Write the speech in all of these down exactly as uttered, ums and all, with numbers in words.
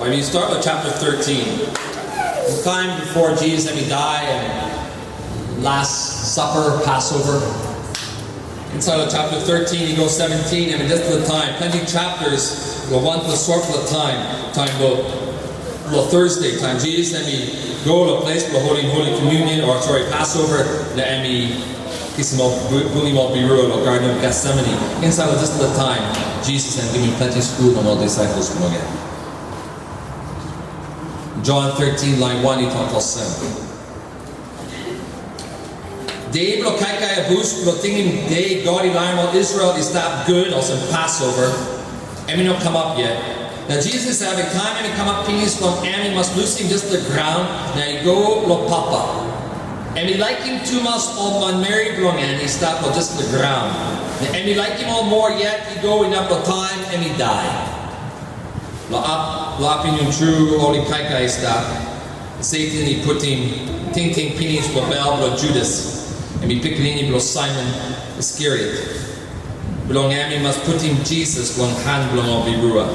When you start with chapter thirteen, the time before Jesus em i dai and Last Supper, Passover. Insait long chapter thirteen i go seventeen, em i dispela taim, planti chapters, long wanpela sotpela taim, taim bilong, long Thursday, taim Jesus em i go long ples bilong holding Holy Communion, o sori, Passover, na em i kisim ol, bu-, bungim ol birua long Garden of Gethsemane. Insait long dispela taim, Jesus em givim planti skul long ol disaipels bilong en. John thirteen, lain one i tok olsem. De bilong kaikai abus bilong tingim de God i larim ol Israel i stap gut, olsem Passover, em i no kamap yet. Na Jesus i save, taim em i kamap pinis long em i mas lusim dispela graun na i go long Papa. Em i laikim tumas ol manmeri bilong en i stap long dispela graun. Na em i laikim ol moa yet i go inap long taim em i dai. Long ap-, long apinun tru ol i kaikai i stap, Satan i putim tingting pinis long bel bilong Judas, em i pikinini bilong Simon Iskariot, bilong em i mas putim Jesus long han bilong ol birua.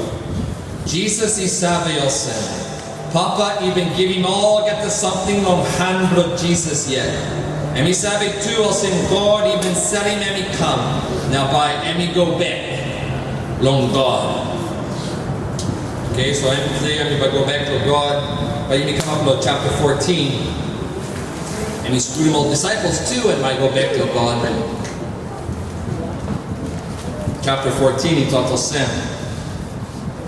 Jesus i save olsem, Papa i bin givim olgeta samting long han bilong Jesus yet. Em i save tu olsem God i bin salim em i kam, na bai em i go bek long God. Oke, so em i klia, em i bai go bek long God. Bai yumi kamap long chapter fourteen. Em i skulim ol disaipels tu, em bai go bek long God. Chapter fourteen, i tok olsem.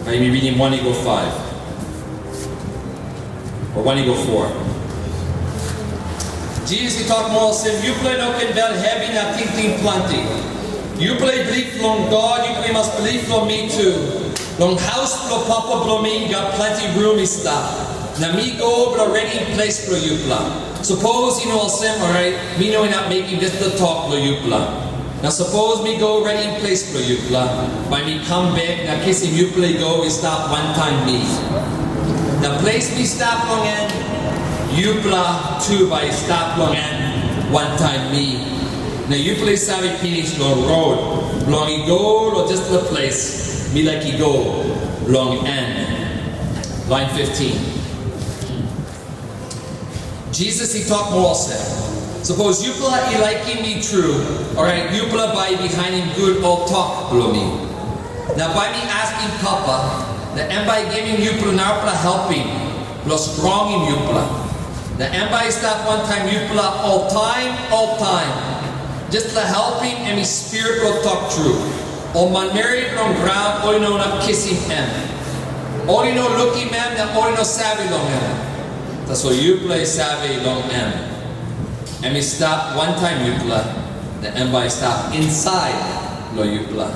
Bai yumi ridim one i go five. O one i go four. Jesus i tok moa olsem, yupela i no ken bel hevi na tingting planti. Yupela i bilip long God, yupela i mas bilip long mi tu. Long haus bilong Papa bilong mi gat planti rum i stap. Na mi go bilong redim ples bilong yupela. Sapos i no olsem, orait, mi no inap mekim dispela tok long yupela. Na sapos mi go redim ples bilong yupela, bai mi kam bek na kisim yupela i go i stap wantaim mi. Na ples mi stap long en, yupela tu bai i stap long en wantaim mi. Na yupela i save pinis long rot bilong i go long dispela ples mi laik i go long en. Lain fifteen. Jisas i tok moa olsem, "Sapos yupela i laikim mi tru, orait yupela bai i bihainim gut ol tok bilong mi. Na bai mi askim Papa, na em bai i givim yupela narapela helpim bilong strongim yupela. Na em bai i stap wantaim yupela oltaim, oltaim. Dispela helpim em i Spirit bilong tok tru. Ol manmeri bilong graun ol i no inap kisim em. Ol i no lukim em, na ol i no save long em. Tasol yupela i save long em. Em i stap wantaim yupela, na em bai i stap insait long yupela.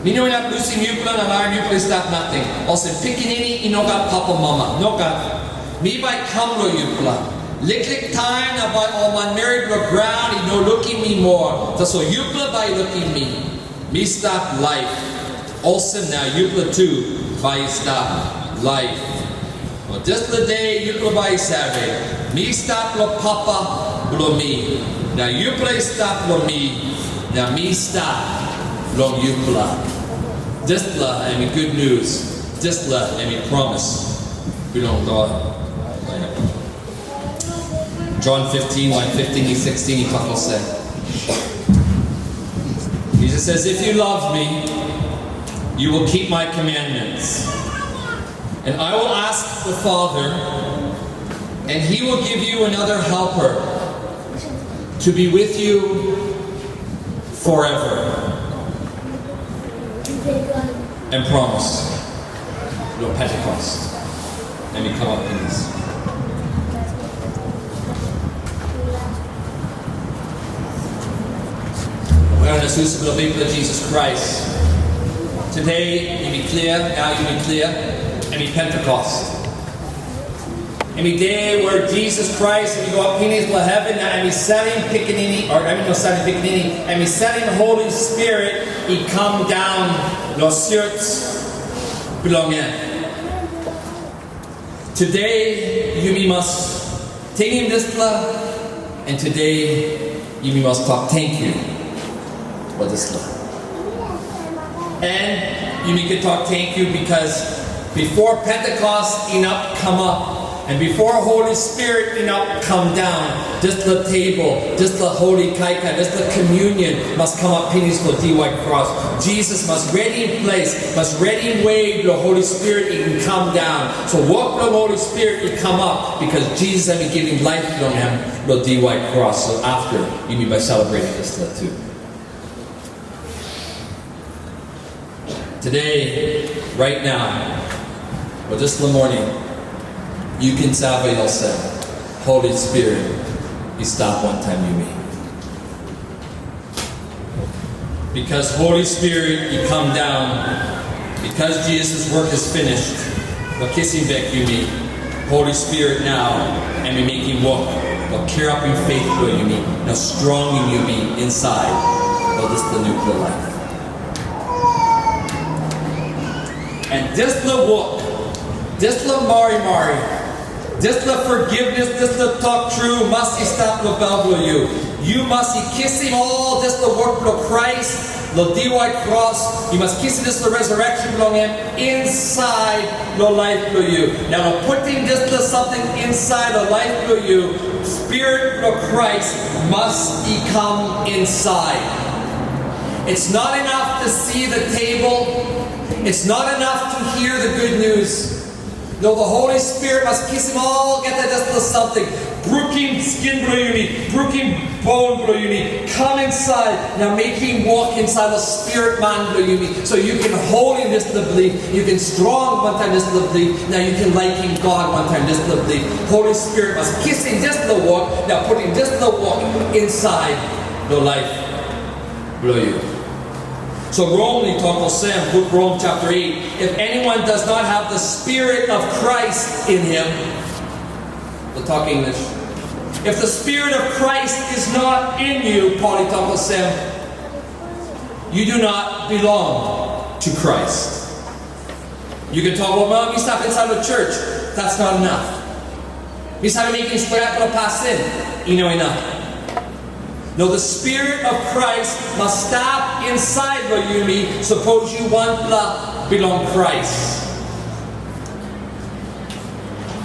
Mi no inap lusim yupela na larim yupela i stap nating, olsem pikinini i no gat papamama. Nogat. Mi bai kam long yupela. Liklik taim na bai ol manmeri bilong graun i no lukim mi moa, tasol yupela bai i lukim mi. Mi stap laip, olsem na yupela tu bai i stap laip. Long dispela de yupela bai i save, mi stap long Papa bilong mi, na yupela i stap long mi, na mi stap long yupela." Dispela em i gutnius, dispela em i promis bilong God. John fifteen, line fifteen to sixteen, i tok olsem. Jesus says, "If you love me, you will keep my commandments. And I will ask the Father, and he will give you another helper to be with you forever." Em promis long Pentecost. Em i kamap pinis. Awareness, use bilong Bikpela Jisas Krais. Today, em i klia, nau em i klia, em i Pentecost. Em i de we Jisas Krais em i go up pinis long heven, na em i salim pikinini, o em i no salim pikinini, em i salim Holi Spirit i kam daun long sios bilong en. Today, yumi mas tingim dispela, and today, yumi mas tok tenkyu long dispela. And yumi ken tok tenkyu because Before Pentecost inap come up, and before Holy Spirit inap come down, dispela table, dispela holy kaikai, dispela communion mas kamap pinis long diwai kros. Jesus mas ready in place, mas ready in way bilong Holy Spirit i can come down. So work bilong Holy Spirit i come up because Jesus em i giving life bilong em long diwai kros. So after, yumi bai celebrate dispela too. Today, right now, or just in the morning, you can save yourself. Holy Spirit, you stop one time you meet. Because Holy Spirit, you come down. Because Jesus' work is finished, but kissing back you meet. Holy Spirit now, and we make him walk. But care up in faith where you meet. Now strong in you be inside. But this is the nuclear life. And dispela wok, dispela marimari, dispela forgiveness, dispela tok tru, mas i stap long bel bilong yu. Yu mas i kisim ol dispela wok bilong Krais long diwai kros. Yu mas kisim dispela resurrection bilong em inside long laip bilong yu. Na long putim dispela samting inside long laip bilong yu, Spirit bilong Krais mas i kam inside. It's not enough to see the table. It's not enough to hear the good news. No, the Holy Spirit mas kisim olgeta dispela samting. Brukim skin bilong yumi, brukim bone bilong yumi. Kam inside, na mekim wok inside the spirit man bilong yumi. So yu can holim dispela bilip, yu can strong wantaim dispela bilip, na yu can laikim God wantaim dispela bilip. Holy Spirit mas kisim dispela wok, na putim dispela wok inside long laip bilong yu. So Rom i tok olsem, buk Rom chapter eight, if anyone does not have the Spirit of Christ in him, we'll talk English. If the Spirit of Christ is not in you, Paul i tok olsem, you do not belong to Christ. Yu ken tok, well, mi stap inside the church. That's not enough. Mi save mekim stretpela pasin, i no inap. No, the Spirit of Christ must stop inside of you, me, suppose you want love belong Christ.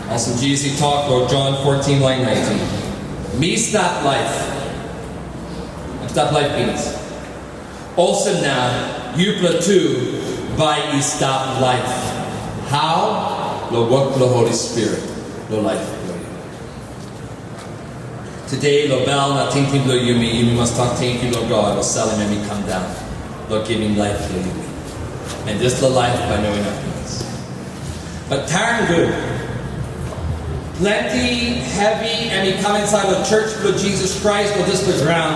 Awesome Jesus talk about John fourteen, line nineteen. Mi stap laip. Stap laip means. Olsem na, yupela tu bai i stap laip. How? Long wok bilong Holy Spirit, long laip bilong yu. Today, long bel na tingting bilong yumi, yumi mas tok tenkyu long God, long salim em i kam daun, long givim laip long yumi. And dispela laip bai no inap pinis. But tarim gut, planti hevi em i kam insait long church bilong Jisas Krais long dispela graun.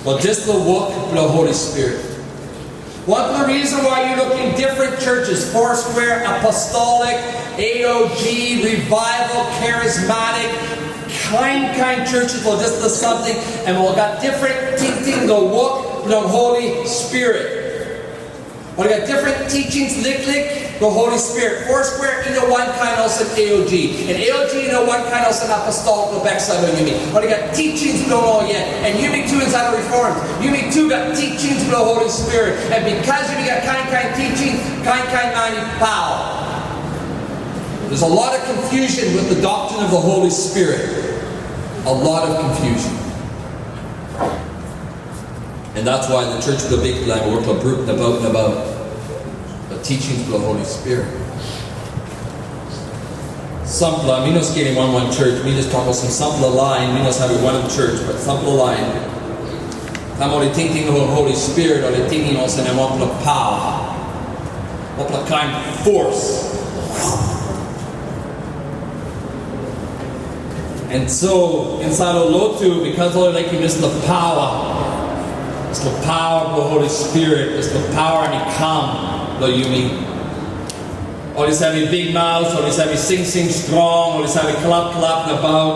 But dispela wok bilong Holy Spirit. Wanpela reason why you looking different churches, Foursquare, Apostolic, A O G, Revival, Charismatic, kain kain churches, or just the something, and we got different tingting, the wok bilong Holy Spirit. Ol i gat different teachings liklik long Holy Spirit. Foursquare i no wankain olsem A O G, and A O G i no wankain olsem Apostolic long baksait long yumi. Ol i gat teachings bilong ol yet, and yumi tu insait long Reformed, yumi tu gat teachings bilong Holy Spirit. And because yumi gat kain kain teaching, kain kain man i paul. There's a lot of confusion with the doctrine of the Holy Spirit. A lot of confusion. And that's why the church bilong Bikpela em wok long bruk nabaut nabaut. The teachings bilong Holy Spirit. Sampela, mi no skelim wan wan church, mi just tok olsem sampela lain, mi no save wanem church, but sampela lain. Taim ol i tingting long Holy Spirit, ol i tingting olsem em wanpela pawa, wanpela kain force. And so, insait long lotu, because ol i laikim dispela pawa, dispela pawa bilong Holy Spirit, dispela pawa em i kam long yumi. Ol i save bikmaus, ol i save singsing strong, ol i save klapklap nabaut.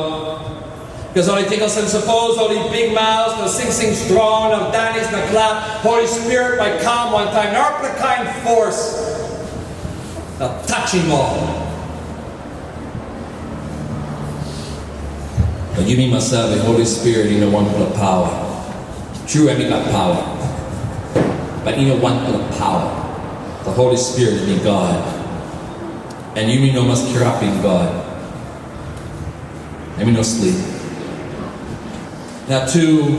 Because ol i ting olsem, sapos ol i bikmaus, na singsing strong, na danis, na klap, Holy Spirit bai kam wantaim narapela kain force, na touching ol. But yumi mas save, Holy Spirit i no wanpela pawa. Tru, em i gat pawa, but i no wanpela pawa. The Holy Spirit em i God. Na yumi no mas kirapim God. Em i no slip. Na tu,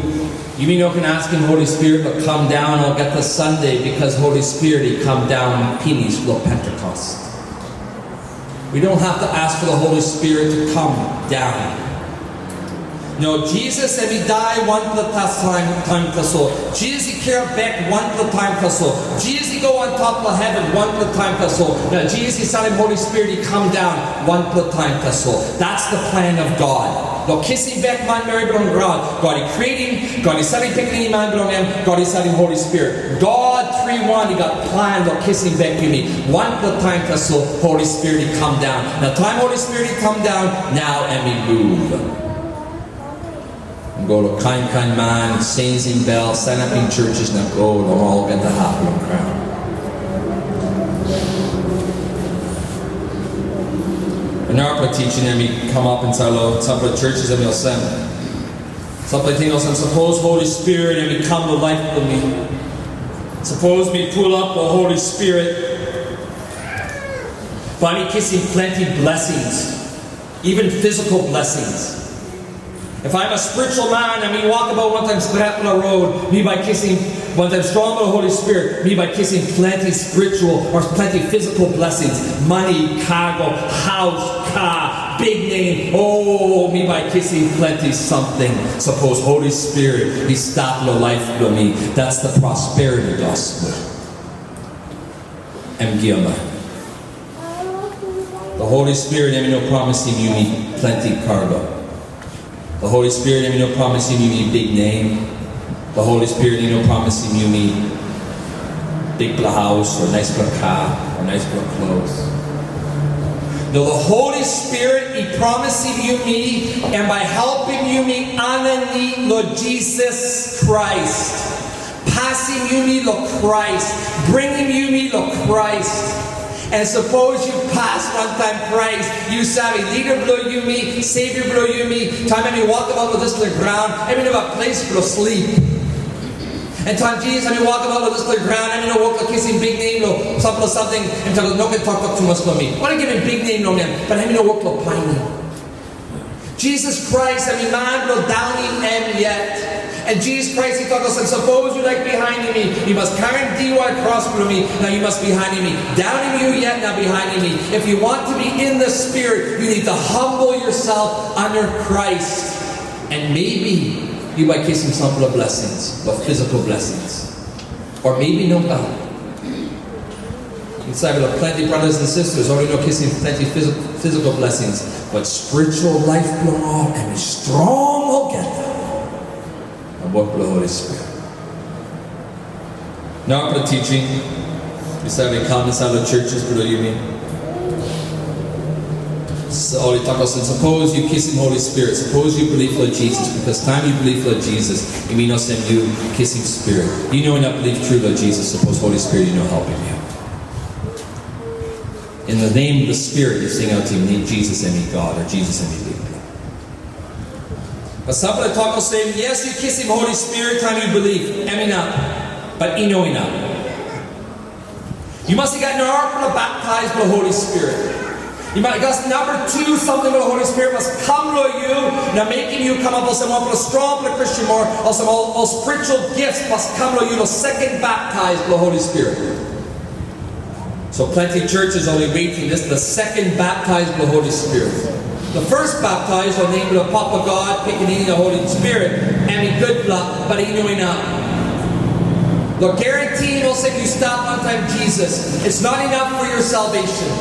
yumi no ken askim Holi Spirit long kam daun olgeta Sande, bikos Holi Spirit i kam daun pinis long Pentekost. We don't have to ask for the Holy Spirit to come down. No, Jisas em i dai wanpela taim, taim tasol. Jisas i kirap bek wanpela taim tasol. Jisas i go antap long heven wanpela taim tasol. Na Jisas i salim Holi Spirit i kam daun wanpela taim tasol. That's the plan of God. Long kisim bek manmeri bilong God. God i creatim, God i salim pikinini man bilong em, God i salim Holi Spirit. God tri wan i gat plan long kisim bek yumi. Wanpela taim tasol Holi Spirit i kam daun. Na taim Holi Spirit i kam daun, nau em i muv. Go long kain kain man, sensim bel, sanapim churches na go long olgeta hap long graun. Na narapela teaching em i kamap insait long sampela churches em i olsem. Sampela ting olsem, sapos Holi Spirit em i kam long laip bilong mi. Sapos mi pulap long Holi Spirit, bai mi kisim planti blessings, even physical blessings. If I'm a spiritual man and mi wokabaut wantaim stretpela rot, mi bai kisim wantaim strongpela Holi Spirit, mi bai kisim planti spiritual o planti physical blessings, money, cargo, haus, kar, biknem, o, mi bai kisim planti samting. Sapos Holi Spirit i stap long laip bilong mi, that's the prosperity gospel. Em giaman. The Holi Spirit em i no promisim yumi planti cargo. The Holi Spirit em i no promisim yumi biknem. The Holi Spirit em i no promisim yumi bikpela haus o naispela kar o naispela klos. No, the Holi Spirit i promisim yumi em bai helpim yumi aninit long Jisas Krais. Pasim yumi long Krais, bringim yumi long Krais. Na sapos yu pas wantaim Krais, yu save, lida bilong yumi, Savior bilong yumi, taim em i wokabaut long dispela graun, em i no gat ples bilong slip. Na taim Jisas em i wokabaut long dispela graun, em i no wok long kisim biknem o sampela samting, em tok, "No ken toktok tumas long mi." Ol i givim biknem long em, bat em i no wok long painim. Jisas Krais em i man bilong daunim em yet. Na Jisas Krais i tok olsem, "Sapos yu laik bihainim mi, yu mas karim diwai kros bilong mi, na yu mas bihainim mi. Daunim yu yet na bihainim mi. If you want to be in the Spirit, you need to humble yourself under Christ. And maybe yu bai kisim sampela blessings, the physical blessings." Or maybe nogat. Insait long planti brothers and sisters, ol i no kisim planti phys-, physical blessings, but spiritual life bilong ol em i strong olgeta. Na wok bilong Holi Spirit. Narapela teaching, yu save kam insait long churches bilong yumi. So ol i tok olsem, sapos yu kisim Holi Spirit, sapos yu bilip long Jisas, bikos taim yu bilip long Jisas, i min olsem yu kisim Spirit. Yu no inap bilip tru long Jisas, sapos Holi Spirit i no helpim yu. In the name of the Spirit, yu singautim, Jisas em i God, o Jisas em i Bikpela. Bat sampela tok olsem, yes, yu kisim Holi Spirit taim yu bilip, em inap, bat i no inap. Yu mas i gat narapela baptais bilong Holi Spirit. Yu mas i gat namba tu samting bilong Holi Spirit mas kam long yu, na mekim yu kamap olsem wanpela strongpela Kristen moa, olsem ol, ol spiritual gifts mas kam long yu long second baptais bilong Holi Spirit. So planti churches ol i wetim dispela second baptais bilong Holi Spirit. The first baptais, o nem bilong Papa God, Pikinini, na Holi Spirit, em i gutpela, bat i no inap. Lo guarantee olsem yu stap wantaim Jisas, it's not enough for your salvation.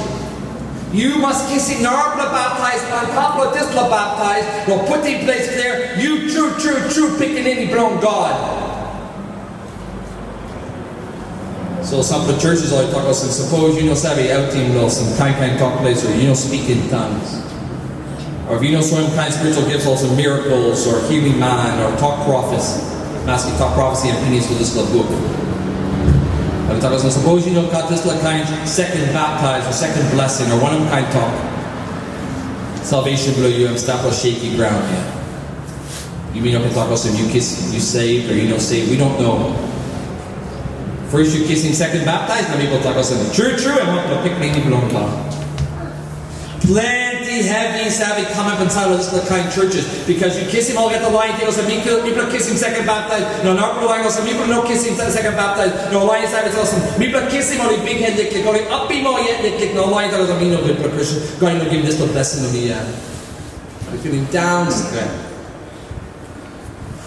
Yu mas kisim narapela baptais antap long dispela baptais, lo putim ples klia, yu tru, tru, tru Pikinini bilong God. So sampela churches ol i tok olsem, sapos yu no save autim long ol kain kain tok ples, o yu no speak in tongues, o if yu no soim kain spiritual gifts, olsem miracles, o healing mind, o tok prophecy, maski tok prophecy em pinis long dispela buk. Ol i tok olsem, sapos yu no gat dispela kain second baptize, o second blessing, o wanem kain tok, salvation bilong yu em stap long shaky ground yet. Yumi no ken tok olsem, yu kis, yu saved, o yu no saved, we don't know. First yu kisim second baptize, na mipela tok olsem, tru, tru, em wanpela pikinini bilong God. Planti hevi save kamap insait long dispela kain churches, because yu kisim olgeta lain ting olsem, mipela, mipela kisim second baptize. No, narapela lain olsem, mipela no kisim se-, second baptize. No, lain save olsem, mipela kisim ol i bikhet liklik, ol i apim ol yet liklik. No, lain save olsem, mi no gutpela Christian. God i no givim dispela blessing long mi yet. Ol i feeling down stret.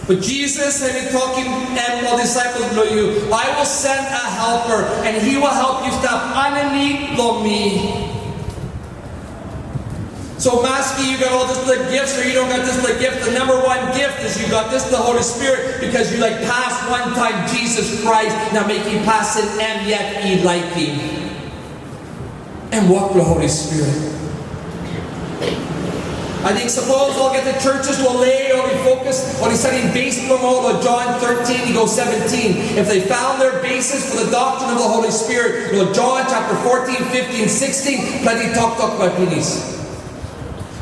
But Jesus, em i tokim em ol disaipel bilong yu, "I will send a helper, and he will help you stap aninit long mi." So maski yu gat ol dispela gifts o yu no gat dispela gift, the number one gift is yu gat dispela Holy Spirit, because yu laik pas wantaim Jesus Christ, na mekim pasin em yet i laikim. Em wok bilong Holy Spirit. Ating sapos olgeta churches long lei ol i fokus, ol i salim base bilong ol long John thirteen i go seventeen. If they found their basis for the doctrine of the Holy Spirit, long John chapter fourteen, fifteen, sixteen, planti toktok bai pinis.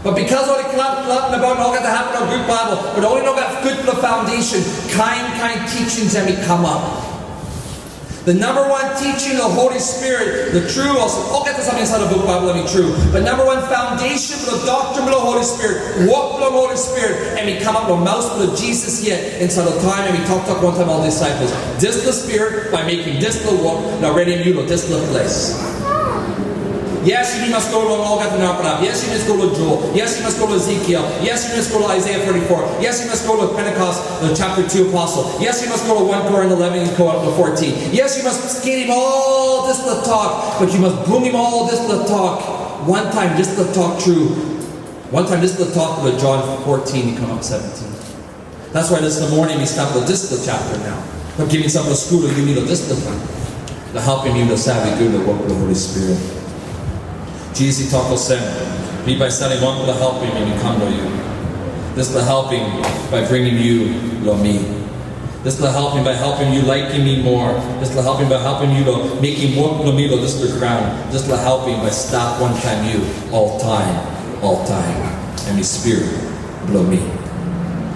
But because ol i klap klap nabaut olgeta hap long gut Bible, but ol i no gat gutpela foundation, kain kain teachings em i kamap. The number one teaching of Holy Spirit, the true, also, olgeta samting insait long buk Bible em i tru. But number one foundation for the doctrine of the Holy Spirit, wok bilong Holy Spirit, em i kamap long maus bilong Jesus yet, insait long taim em i toktok wantaim ol disaipel. Dispela Spirit, bai mekim dispela wok, na redim yu long dispela ples. Yes, yu mas go long olgeta narapela hap. Yes, yu mas go long Joel. Yes, yu mas go long Ezekiel. Yes, yu mas go long Isaiah forty-four. Yes, yu mas go long Pentecost, the chapter two apostle. Yes, yu mas go long one Corinth eleven, go up to fourteen. Yes, yu mas skelim ol dispela tok, but yu mas bringim ol dispela tok. Wantaim dispela tok tru. Wantaim dispela tok long John fourteen, i kamap seventeen. That's why dispela moning mi stap long dispela chapter nau. Bai givim sampela skul long yumi long dispela taim, long helpim yu long save gut long wok bilong Holy Spirit. Jesus i tok olsem, "Mi bai salim wanpela helpim em i kam long yu. Dispela helpim bai bringim yu long mi. Dispela helpim bai helpim yu laikim mi moa. Dispela helpim bai helpim yu long mekim wok bilong mi long dispela graun. Dispela helpim bai stap wantaim yu oltaim, oltaim. Em i Spirit bilong mi."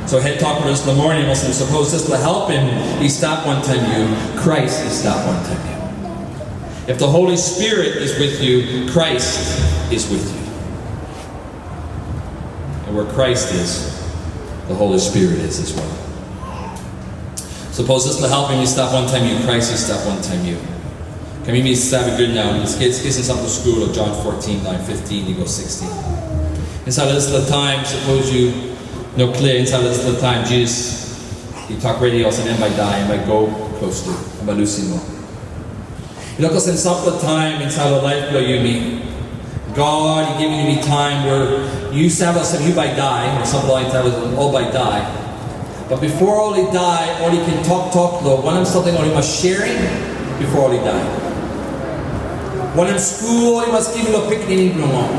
So het tok long dispela moning olsem, sapos dispela helpim i stap wantaim yu, Krais i stap wantaim yu. If the Holy Spirit is with you, Christ is with you. And where Christ is, the Holy Spirit is as well. Sapos dispela helpim i stap wantaim yu, Krais i stap wantaim yu. Kam yumi save gut nau, let's get, get some sample skul long John fourteen, line fifteen i go sixteen. Insait long dispela taim, sapos yu no klia, insait long dispela taim, Jesus i tok redi olsem em bai dai, em bai go klostu, em bai lusim ol. I no olsem sampela taim insait long laip bilong yumi, God i givim yumi taim we yu save olsem yu bai dai, o sampela lain save olsem ol bai dai. But bipo ol i dai, ol i ken toktok long wanem samting ol i mas sharing bipo ol i dai. Wanem skul ol i mas givim long pikinini bilong ol.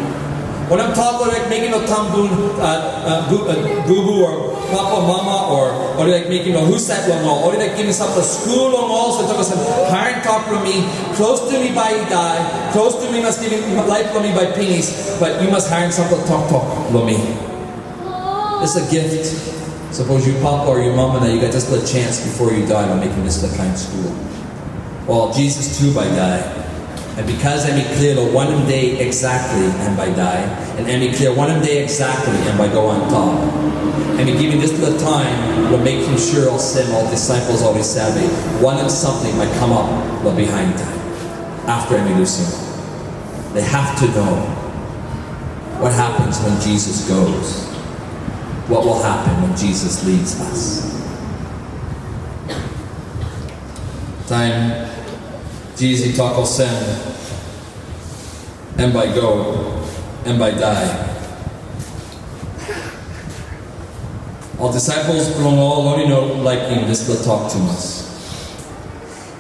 Wanem tok ol i mekim long tambu, uh, uh, bu-, uh, bubu o papa, mama, o ol i laik mekim long husat long ol. Ol i laik givim sampela skul long ol, so tok olsem, "Harim tok bilong mi, klostu mi bai i dai, klostu mi mas givim laip bilong mi bai pinis, but yu mas harim sampela toktok long mi." It's a gift. Sapos yu papa o yu mama na yu gat dispela chance bipo yu dai long mekim dispela kain skul. Wel, Jisas tu bai dai. Na bikos em i klia long wanem de exactly em bai dai, na em i klia wanem de exactly em bai go antap, em i givim dispela taim long mekim sure olsem ol disaipel ol i save wanem samting bai kamap long bihain taim, afta em i lusim ol. They have to know what happens when Jesus goes. What will happen when Jesus leaves us? Taim Jisas i tok olsem, em bai go, em bai dai. Ol disaipel bilong ol, ol i no laikim dispela tok tumas.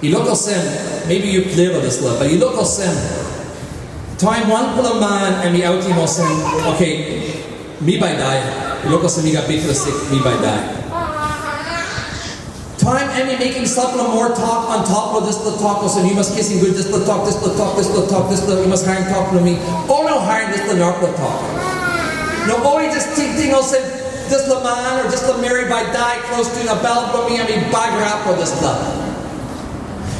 I luk olsem, maybe yu klia long dispela, but i luk olsem, taim wanpela man em i autim olsem, "Okay, mi bai dai." I luk olsem, "Mi gat bikpela sik, mi bai dai." Taim em i mekim sampela moa tok antap long dispela tok, olsem, "Yu mas kisim gut dispela tok, dispela tok, dispela tok, dispela, yu mas harim tok long mi." Ol no harim dispela narapela tok. No, ol i just tingting olsem, "Dispela man o dispela meri bai dai klostu na bel bilong mi em i bagarap long dispela."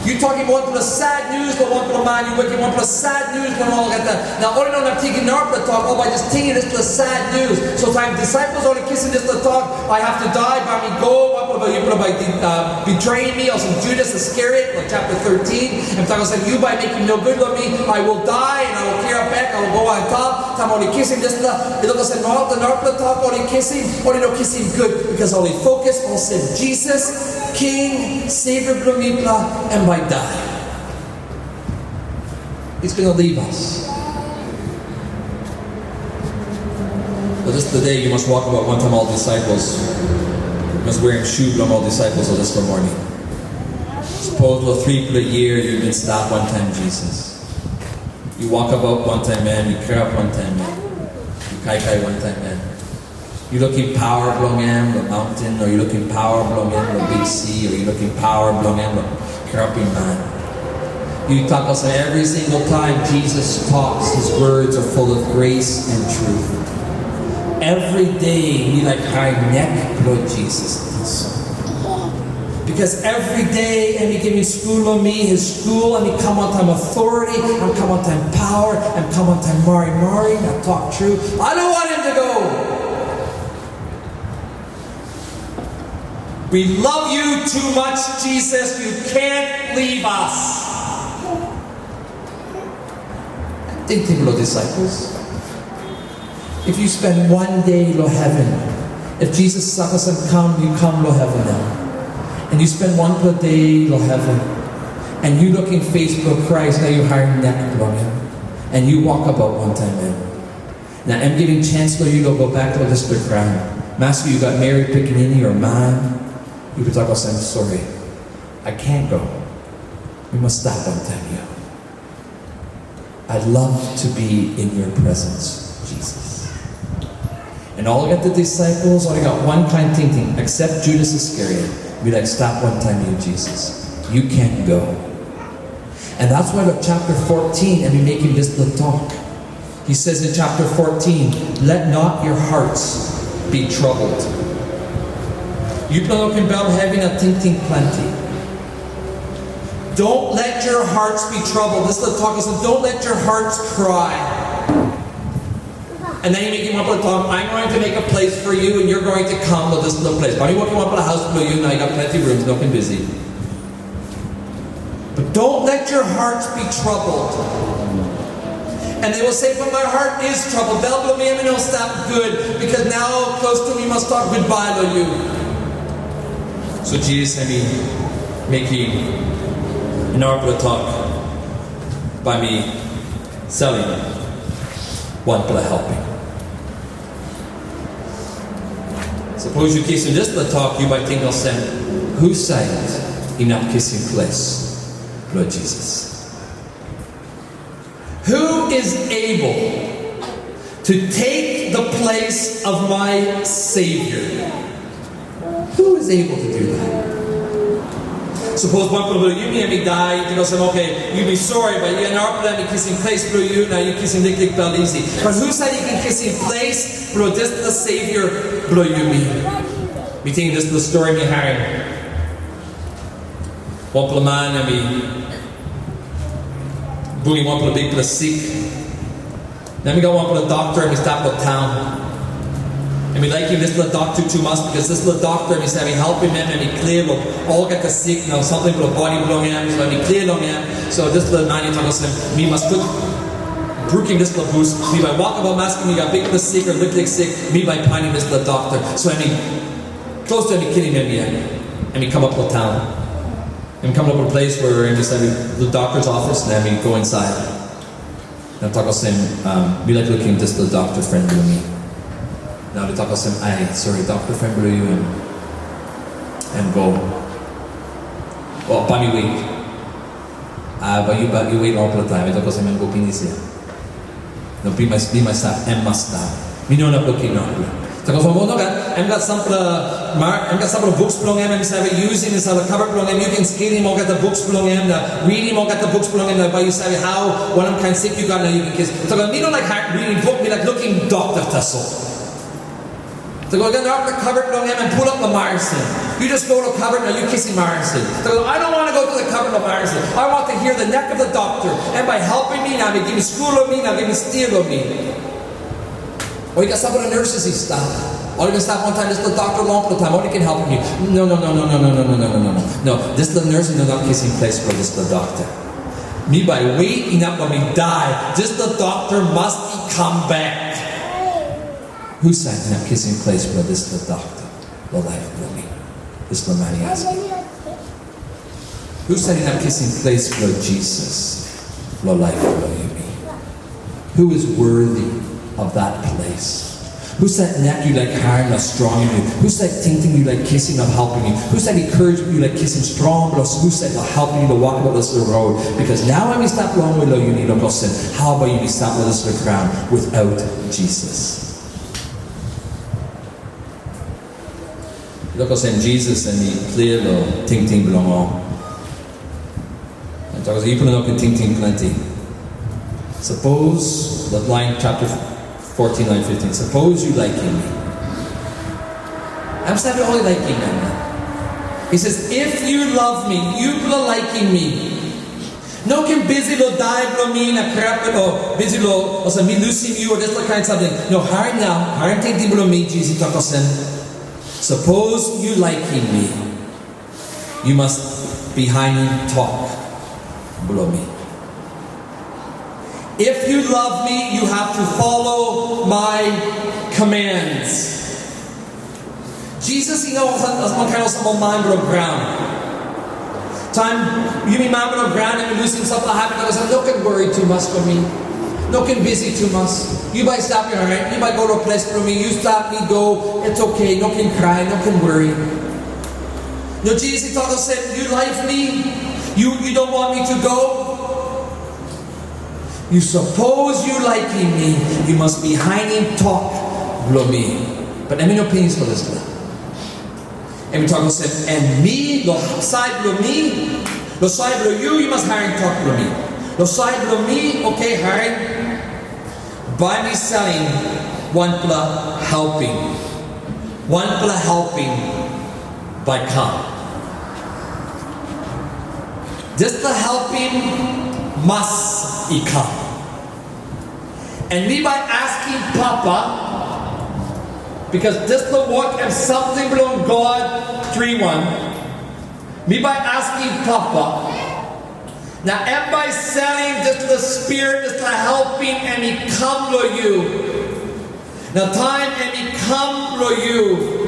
Yu tokim wanpela sad news long wanpela man, yu wokim wanpela sad news long olgeta. Na ol i no inap tingim narapela tok, ol bai just tingim dispela sad news. So taim disaipels ol i kisim dispela tok, "I have to die, bai mi go, wanpela bai yupela bai uh, betray mi," olsem Judas Iscariot, long chapter thirteen, em tok olsem, "Yu bai mekim nogut long mi, I will die and I will kirap back, I will go on top." Taim ol i kisim dispela, i luk olsem narapela, narapela tok ol i kisim, ol i no kisim gut, because ol i focus olsem Jesus, King, Savior bilong mipela, em bai dai. He's gonna leave us. But this is the day you must walk about wantaim ol disaipels. You must wear him shoe bilong ol disaipels of this morning. Suppose lo tripela year you've been stop wantaim Jesus. You walk about wantaim man, you care up wantaim man, you kaikai wantaim man. Yu lukim pawa bilong em long mountain, o yu lukim pawa bilong em long big sea, o yu lukim pawa bilong em long kirapim man. Yu tok olsem, every single time Jesus talks, his words are full of grace and truth. Every day mi laik harim nek bilong Jesus. Because every day em i givim skul long mi, his skul em i kam wantaim authority, em kam wantaim pawa, em kam wantaim marimari, na tok tru. I don't want him to go. We love you too much, Jesus. You can't leave us. Tingting lo disaipels. If you spend one day lo heaven, if Jesus sakasan kam, you come lo heaven now, and you spend one per day lo heaven, and you look in face bilong Christ, now you hire neck bilong him, and you walk about one time him. Now I'm giving chance for you to go back to this ground. Master, you got married, picking any or man, you could talk about saying, sorry, I can't go. We must stop one time here. I love to be in your presence, Jesus. And ol disaipels, ol i gat wankain tingting, except Judas Iscariot, be like, stop one time, you Jesus. You can go. And that's why the chapter fourteen, and we make him this the talk. He says in chapter fourteen, let not your hearts be troubled. Yupela no ken bel hevi na tingting planti. Don't let your hearts be troubled. This is the talk, he says, don't let your hearts cry. And then he making up a tongue, I'm going to make a place for you and you're going to come to this little place. Bai mi wokim wanpela haus bilong yu, na i gat planti rooms, no ken busy. But don't let your hearts be troubled. And they will say, but my heart is troubled. Bel bilong mi em i no stap gut, because now close to mi mas tok goodbye long you. So Jesus em i mekim narapela tok, bai mi salim wanpela helpim. Sapos yu kisim dispela tok, yu bai ting olsem, husat inap kisim ples bilong Jesus? Who is able to take the place of my Savior? Who is able to do that? Sapos wanpela bilong yumi em i dai, yu ting olsem, okay, yu bin sori, but yu narapela em i kisim ples bilong yu, na yu kisim liklik bel isi. But husat i ken kisim ples bilong dispela Savior bilong yumi? Mi ting dispela stori mi harim. Wanpela man em i bungim wanpela bikpela sik. Na em i gat wanpela dokta em i stap long taun. Em i laikim dispela dokta tumas, bikos dispela dokta em i save helpim em, em i klia long olgeta sik na samting bilong bodi bilong em, so em i klia long em. So dispela man i tok olsem, mi mas put, brukim dispela bus, mi bai wokabaut maski, mi gat bikpela sik o liklik sik, mi bai painim dispela dokta. So em i klostu em i kilim em yet, em i kamap long taun. Em i kamap long ples we em i save long dokta's office, na em i go insait. Na tok olsem, um, mi laik lukim dispela dokta fren bilong mi. Na ol i tok olsem, ai, sori, dokta fren bilong yu em, em go. O, bai mi wet. A, bai yu, bai yu wet longpela taim. Em tok olsem, em go pinis ya. No, bi mas, bi mas stap, em mas stap. Mi no inap lukim narapela. Tok olsem, o nogat, em gat sampela, mar, em gat sampela books bilong em, em save yusim, em save cover bilong em, yu ken skelim olgeta books bilong em, na ritim olgeta books bilong em, na bai yu save hau, wanem kain sik yu gat, na yu ken kisim. Tok, mi no laik ha-, ritim buk, mi laik lukim dokta tasol. Tok, yu gat narapela cover bilong em, em pulap long Morrison. You just go to cupboard, now you kissing Marcy. So I don't want to go to the cupboard of Marcy. I want to hear the neck of the doctor. And by helping me, now they give me school of me, now give me steal of me. Or you got some of the nurses, he stop. Or you can stop one time, this the doctor long for the time, or you can help me. No, no, no, no, no, no, no, no, no, no, no, no. No, this the nurse, no, not kissing place for this the doctor. Me by wait enough when we die, just the doctor must come back. Who said not kissing place for this the doctor? Lo laip bilong mi. Dispela man i askim. Husat inap kisim ples bilong Jisas long laip bilong yumi? Who is worthy of that place? Husat inap yu laik harim na strongim yu? Husat tingting yu laik kisim na helpim yu? Husat encouragement yu laik kisim strong bilong husat na helpim yu to walk about this road? Because now em i stap longwe long yumi, long olsem, hau bai yumi stap long dispela graun without Jisas? Tok olsem Jisas em i klia long tingting bilong ol. Em tok olsem, yupela no ken tingting planti. Sapos, dat lain chapter fourteen, line fifteen, sapos yu laikim mi. Em save ol i laikim em. He says, if you love me, yupela laikim mi. No ken bisi long dai bilong mi na krap o bisi long olsem mi lusim yu o dispela kain samting. No, harim nau, harim tingting bilong mi, Jisas i tok olsem, sapos yu laikim mi, yu mas bihainim tok bilong mi. If you love me, you have to follow my commands. Jisas i no olsem, olsem kain olsem ol man bilong graun. Taim yumi man bilong graun em i lusim sampela hap, em i olsem, no ken wori tumas long mi. No ken bisi tumas. Yu bai stap, yu orait? Yu bai go long ples bilong mi. Yu stap, mi go. It's okay. No ken krai, no ken wori. No, Jisas i tok olsem, you love me? You, you don't want me to go? Yu sapos yu laikim mi, yu mas bihainim tok bilong mi. But em i no pinis long dispela. Em i tok olsem, em mi, long sait bilong mi, long sait bilong yu, yu mas harim tok bilong mi. Long sait bilong mi, oke, harim, bai mi salim wanpela helpim. Wanpela helpim bai kam. Dispela helpim mas i kam. Em mi bai askim Papa, bikos dispela wok em samting bilong God tri wan. Mi bai askim Papa, na em bai salim dispela Spirit, dispela helpim, em i kam long yu. Na taim em i kam long yu,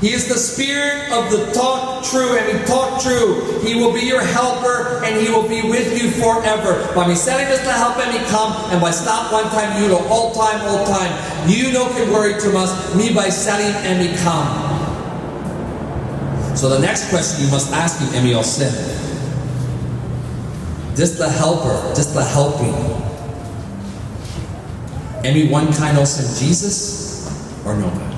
he is the Spirit of the tok tru, em i tok tru. He will be your helper, and he will be with you forever. Bai mi salim dispela helpim i kam, na em bai stap wantaim yu long oltaim, oltaim. Yu no ken wori tumas, mi bai salim em i kam. So the next question you must ask him, em i olsem, dispela helper, dispela helpim, em i wankain olsem Jisas, o nogat?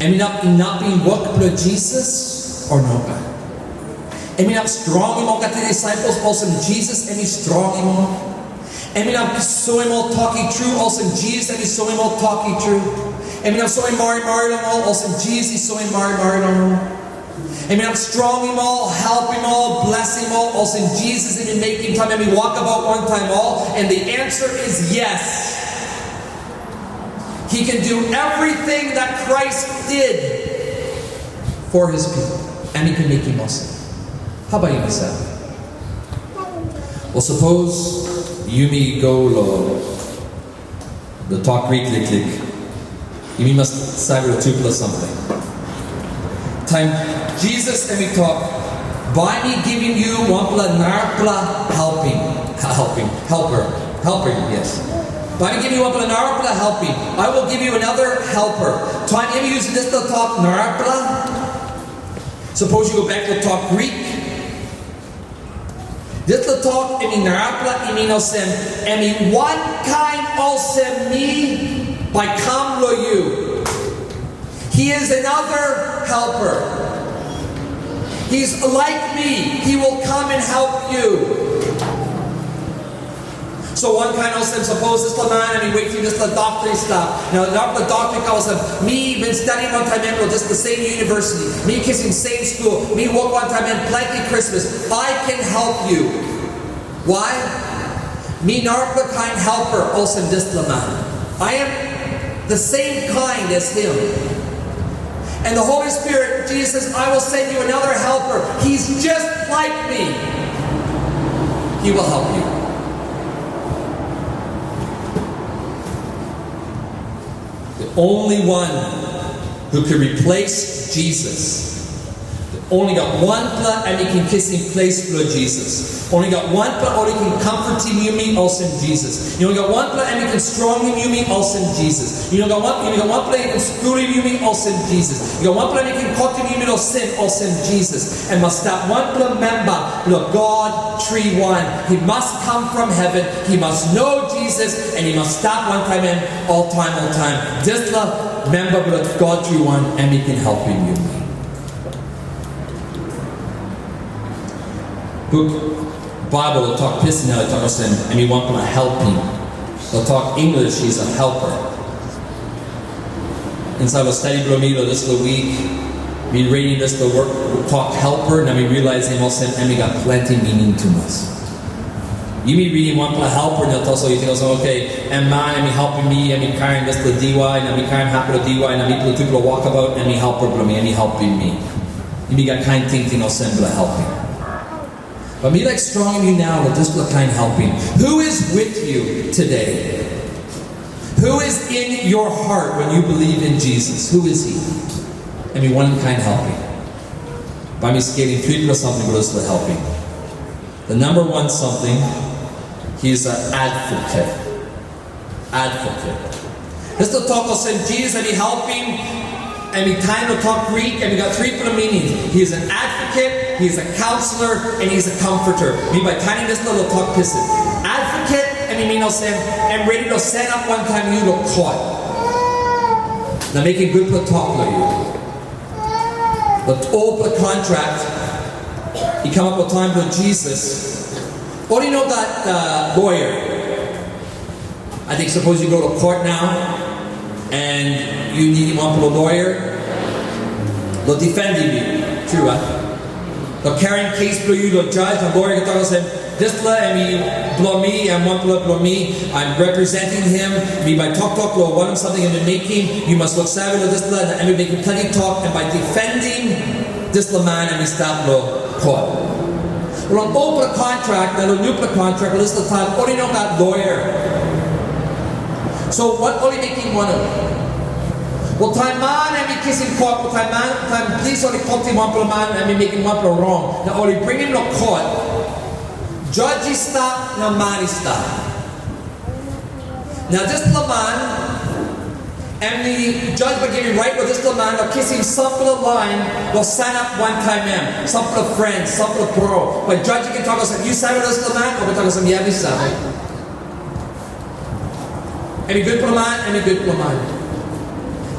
Em inap inapim wok bilong Jisas, o nogat? Em inap strongim olgeta disaipel olsem Jisas em i strongim ol? Em inap soim ol tok i tru olsem Jisas em i soim ol tok i tru? Em inap soim marimari long ol olsem Jisas i soim marimari long ol? Em inap strongim ol, helpim ol, blesim ol olsem Jisas em i mekim taim em i wokabaut wantaim ol? And the answer is yes. He can do everything that Christ did for his people. Em i ken mekim olsem. Hau bai yumi save? Well, sapos yumi go long the tok Grik liklik, yumi mas save long tupela samting. Taim Jisas em i tok, bai mi givim yu wanpela narapela helpim, helpim, helper, helpim, yes. Bai mi givim yu wanpela narapela helpim. I will give you another helper. Taim em i yusim dispela tok narapela, sapos yu go bek long tok Grik, dispela tok em i narapela, i min olsem, em i wankain olsem mi bai kam long yu. He is another helper. He's like me. He will come and help you. So wankain olsem, sapos dispela man em i wetim dispela dokta i stap. Na narapela dokta i kam olsem, mi bin stadi wantaim em long dispela same university. Mi kisim same school. Mi wok wantaim em planti Christmas. I can help you. Why? Mi narapela kain helper olsem dispela man. I am the same kind as him. And the Holy Spirit, Jesus says, I will send you another helper. He's just like me. He will help you. The only one who can replace Jesus, only gat wanpela em i ken kisim ples bilong Jisas. Only gat wanpela ol i ken kamputim yumi olsem Jisas. Yu only gat wanpela em i ken strongim yumi olsem Jisas. Yu only gat wan, yu gat wanpela i ken skulim yumi olsem Jisas. Yu gat wanpela em i ken kotim yumi long sin olsem Jisas. Em mas stap wanpela memba bilong God Tri Wan. He must come from heaven. He must know Jesus, and he must stap wantaim em oltaim, oltaim. Dispela memba bilong God Tri Wan, em i ken helpim yumi. Buk Baibel tok pisin na tok olsem, em i wanpela helpim. Tok English, he's a helper. Insait long stadi bilong mi long dispela wik, mi ridim dispela wok tok helper, na mi realizim olsem em i gat planti mining tumas. Yumi ridim wanpela helper na tasol yu ting olsem, okay, em man em i helpim mi, em i karim dispela diwai, na mi karim hapela diwai, na mipela tupela wokabaut, em i helper bilong mi, em i helpim mi. Yumi gat kain tingting olsem bilong helpim. But mi laik strongim yu nau long dispela kain helpim. Who is with you today? Who is in your heart when you believe in Jesus? Who is he? Em i wanem kain helpim? Bai mi skelim tripela samting bilong dispela helpim. The number one something, he is an advocate. Advocate. Dispela tok olsem Jisas em i helpim, em i taim long tok Grik, em i gat tripela mining. He is an advocate, he is a counselor, and he is a comforter. Mi bai tanim dispela long tok pisin. Advocate, em i min olsem, em redi long sanap wantaim yu long kot. Na mekim gutpela tok long yu. But olpela kontrak i kamap long taim bilong Jisas, ol i no gat, uh, lawyer. I think suppose you go to court now and you need wanpela lawyer, lo defendim yu, tru, a? Lo karim kes bilong yu lo judge, na lawyer i tok olsem, dispela em i bilong mi, em wanpela bilong mi, I'm representing him, mi bai toktok lo wanem samting em i mekim, yu mas luksave lo dispela, na em i mekim planti tok, em bai defendim dispela man em i stap lo court. Long olpela kontrak, na long nupela kontrak, long dispela taim, ol i no gat lawyer. So, wat ol i mekim wanem? Wel, taim man em i kisim kot, wel, taim man, taim plis ol i kotim wanpela man, em i mekim wanpela rong, na ol i bringim long kot, judge i stap, na man i stap. Na dispela man, em i judge bai givim rait long dispela man, long kisim sampela lain, long sanap wantaim em, sampela friends, sampela bro. Bai judge i ken tok olsem, yu save long dispela man? O bai tok olsem, ya, mi save. Em i gutpela man, em i gutpela man.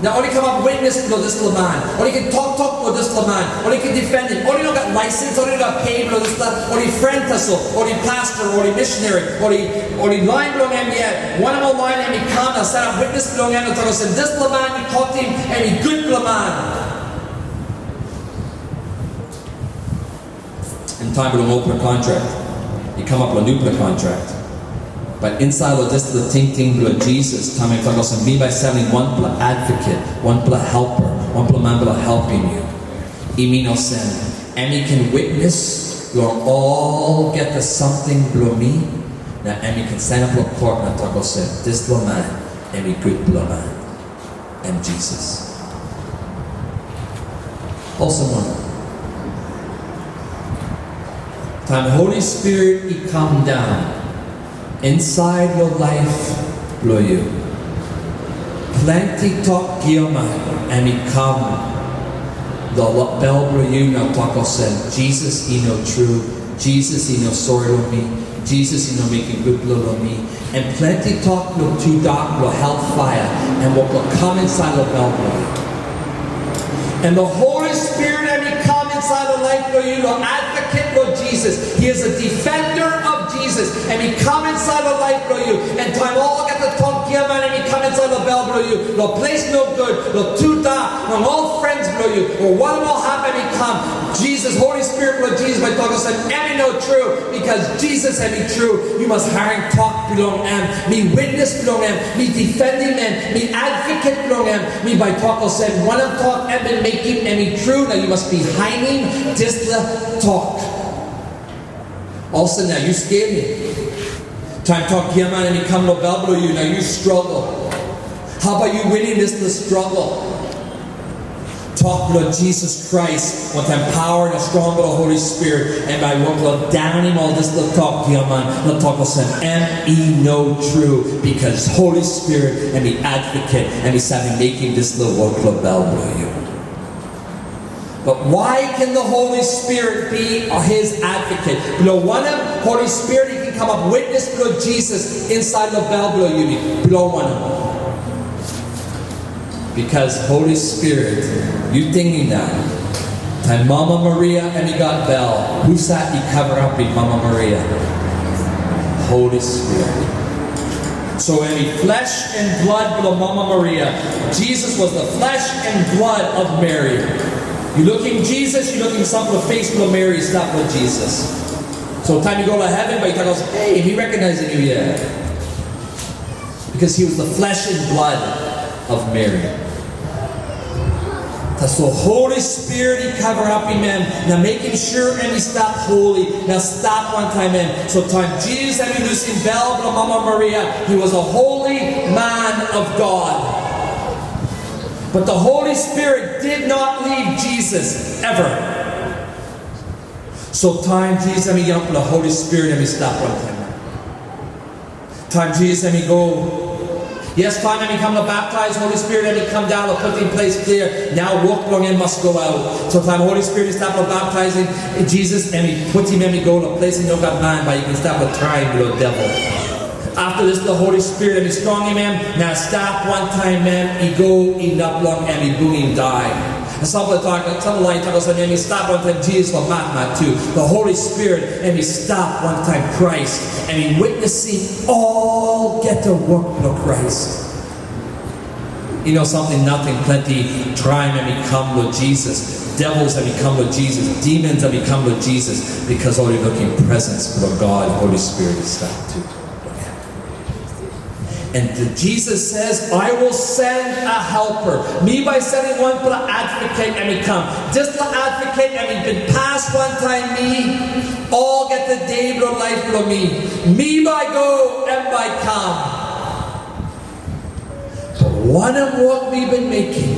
Na ol i kamap witness bilong dispela man. Ol i ken toktok long dispela man. Ol i ken defendim. Ol i no gat license, ol i no gat pei bilong dispela. Ol i friend tasol, ol i pastor, ol i missionary, ol i, ol i lain bilong em yet. Wanpela lain em i kam na sanap witness bilong em na tok olsem, dispela man i kotim, em i gutpela man. Em taim bilong olpela kontrak i kamap long nupela kontrak. But insait long dispela tingting bilong Jisas, taim em tok olsem, mi bai salim wanpela advocate, wanpela helper, wanpela man bilong helpim yu. I min olsem, em i ken witness long olgeta samting bilong mi, na em i ken sanap long kot na tok olsem, dispela man em i gutpela man. Em Jisas. Olsem wanem? Taim Holi Spirit i kam daun insait long laip bilong yu, planti tok giaman em i kam long bel bilong yu na tok olsem, Jisas i no tru, Jisas i no sori long mi, Jisas i no mekim gutpela long mi, em planti tok long tudak long helpaia, em wok long kam insait long bel bilong yu. And the Holy Spirit em i kam insait long laip bilong yu, long advocate long Jisas. He is a defender of Jesus. Em i kam insait long laip bilong Taim olgeta tok giaman em i kam insait long bel bilong yu, long ples nogut, long tudak, long ol friends bilong yu, o wanem ol hap em i kam, Jisas, Holi Spirit bilong Jisas bai tok olsem, em i no tru, bikos Jisas em i tru. Yu mas harim tok bilong em. Mi witnes bilong em. Mi difendim em. Mi advocate bilong em. Mi bai tok olsem, wanem tok em bin mekim, em i tru, na yu mas bihainim dispela tok. Olsem na yu skelim. Taim tok giaman em i kam long bel bilong yu, na yu struggle. Hau bai yu winim dispela struggle? Tok bilong Jisas Krais, wantaim pawa na strong bilong Holi Spirit, em bai wok long daunim ol dispela tok giaman, na tok olsem, em i no tru, bikos Holi Spirit em i advocate, em i save mekim dispela wok long bel bilong yu. But why can the Holy Spirit be his advocate? Bilong wanem Holi Spirit i ken kamap witnes bilong Jisas insait long bel bilong yumi? Bilong wanem? Bikos Holi Spirit, yu tingim nau, taim Mama Maria em i gat bel, husat i karamapim Mama Maria? Holi Spirit. So em i flesh and blood bilong Mama Maria. Jesus was the flesh and blood of Mary. Yu lukim Jisas, yu lukim sampela pes bilong Meri i stap long Jisas. So taim yu go long heven, bai yu tok olsem, "Hei, mi rekognaisim yu ya." Because he was the flesh and blood of Mary. Tasol Holi Spirit i karamapim em, na mekim sure em i stap holi, na stap wantaim em. So taim Jisas em i lusim bel bilong Mama Maria, he was a holy man of God. But the Holy Spirit did not leave Jesus ever. So taim Jisas em i yangpela, Holi Spirit em i stap wantaim em. Taim Jisas em i go, yes, taim em i kam long baptais, Holi Spirit em i kam daun long putim ples klia. Nau wok bilong em mas go aut. So taim Holi Spirit i stap long baptaisim Jisas, em i putim em i go long ples i no gat man, bai i ken stap long traim bilong devil. After dispela, Holi Spirit em i strongim em, na stap wantaim em, i go inap long em i bungim dai. Na sampela tok, sampela lain tok olsem, em i stap wantaim Jisas long matmat tu. The Holy Spirit em i stap wantaim Krais, em i witnesim olgeta wok bilong Krais. I no samting nating planti traim em i kam long Jisas, devils em i kam long Jisas, demons em i kam long Jisas, bikos ol i lukim presence bilong God, Holy Spirit i stap tu. And Jesus says, "I will send a helper." Mi bai salim wanpela advocate em i kam. Dispela advocate em i bin pas wantaim mi olgeta de bilong laip bilong mi. Mi bai go, em bai kam. Wanem wok mi bin mekim?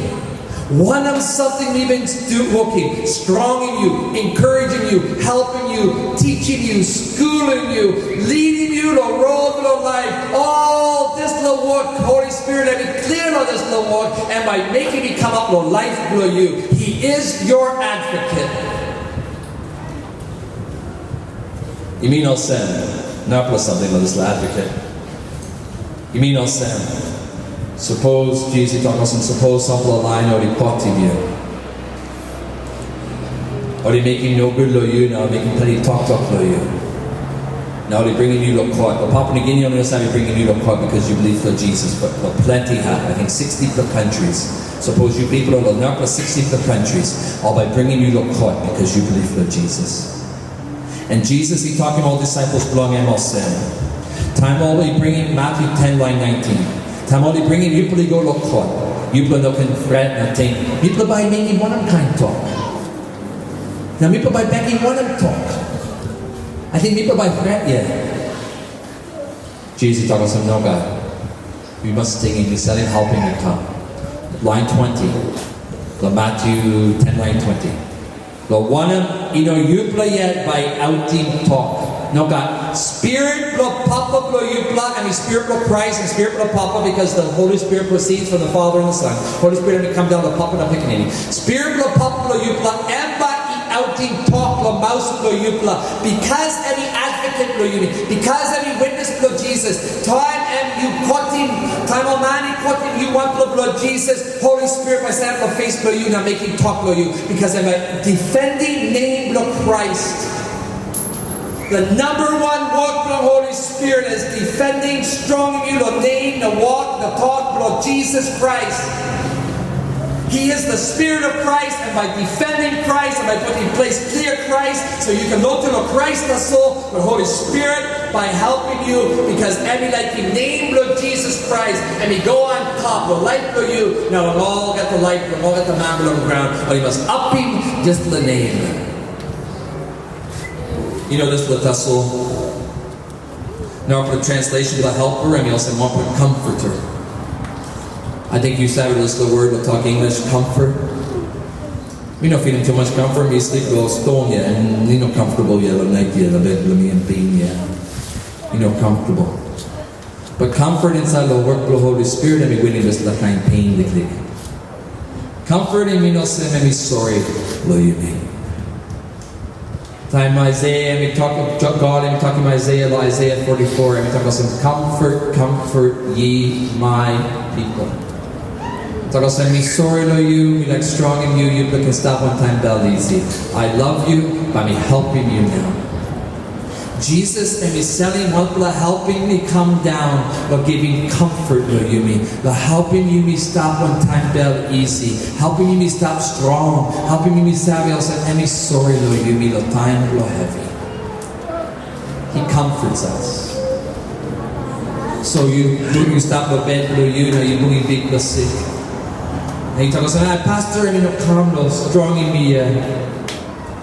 Wanem samting mi bin du wokim? Strongim yu, encouraging yu, helpim yu, teaching yu, skulim yu, lidim yu long rot bilong laip. Ol dispela wok, Holi Spirit em i klia long dispela wok, em bai mekim i kamap long laip bilong yu. He is your advocate. I min olsem, narapela samting long dispela advocate. I min olsem, sapos Jisas i tok olsem, sapos sampela lain ol i kotim yu, ol i mekim nogut long yu, na ol i mekim planti toktok long yu, na ol i bringim yu long kot. Ol Papua New Guinea ol i no save bringim yu long kot bikos yu bilip long Jisas, but long planti hap, I think sixty pela countries. Sapos yu pipel long narapela sixty pela countries, ol bai bringim yu long kot bikos yu bilip long Jisas. And Jisas i tokim ol disaipel bilong em olsem, taim ol i bringim, Matyu ten lain nineteen, taim ol i bringim yupela i go long kot, yupela no ken fret na ting, mipela bai mekim wanem kain tok? Na mipela bai bekim wanem tok? Ating mipela bai fret yet. Jisas i tok olsem, "Nogat. Yu mas tingim, mi salim helper i kam." Lain twenty, long Matyu ten, lain twenty. Long wanem, i no yupela yet bai autim tok. Nogat. Spirit bilong Papa bilong yupela, em i Spirit bilong Krais, em Spirit bilong Papa, because the Holy Spirit proceeds from the Father and the Son. Holi Spirit em i kam daun long Papa na Pikinini. Spirit bilong Papa bilong yupela, em bai i autim tok long maus bilong yupela, bikos em i advocate bilong yumi, bikos em i witness bilong Jisas. Taim em yu kotim, taim ol man i kotim yu wanpela bilong Jisas, Holi Spirit bai sanap long pes bilong yu na mekim tok long yu, bikos em bai difendim nem bilong Krais. The number one wok bilong Holi Spirit is defending, strongim yu long nem, na wok, na tok bilong Jisas Krais. He is the Spirit of Christ, and by defending Christ, and by putting place clear Christ, so yu ken lotu long Krais tasol, but Holy Spirit, by helping yu, because em i laikim nem bilong Jisas Krais, em i go antap long laip bilong yu, na long olgeta laip, long olgeta man bilong graun, ol i mas apim dispela nem. Yu no, dispela tasol. Narapela translation bilong helper, em i olsem wanpela comforter. Ating yu save dispela word we tok English, comfort. Mi no filim tumas comfort, mi slip long ston ya, na mi no comfortable ya, long nait ya, long bed bilong mi em pin ya. Mi no comfortable. But comfort insait long wok bilong Holy Spirit, em i winim dispela kain pain liklik. Comfort em i no olsem em i sori long yumi. Taim Aisaia em i tok, God em i tokim Aisaia long Aisaia forty-four, em i tok olsem, "Comfort, comfort ye my people." Tok olsem, "Mi sori long yu, mi laik strongim yu, yupela ken stap wantaim bel isi. I love you, bai mi helpim yu nau." Jisas em i salim wanpela helpim i kam daun long givim comfort long yumi, long helpim yumi stap wantaim bel isi, helpim yumi stap strong, helpim yumi save olsem em i sori long yumi long taim bilong hevi. He comforts us. So yu, yu stap long bed bilong yu, na yu bringim bikpela sik. Na yu tok olsem, "Ah, pastor em i no kam long strongim mi yet."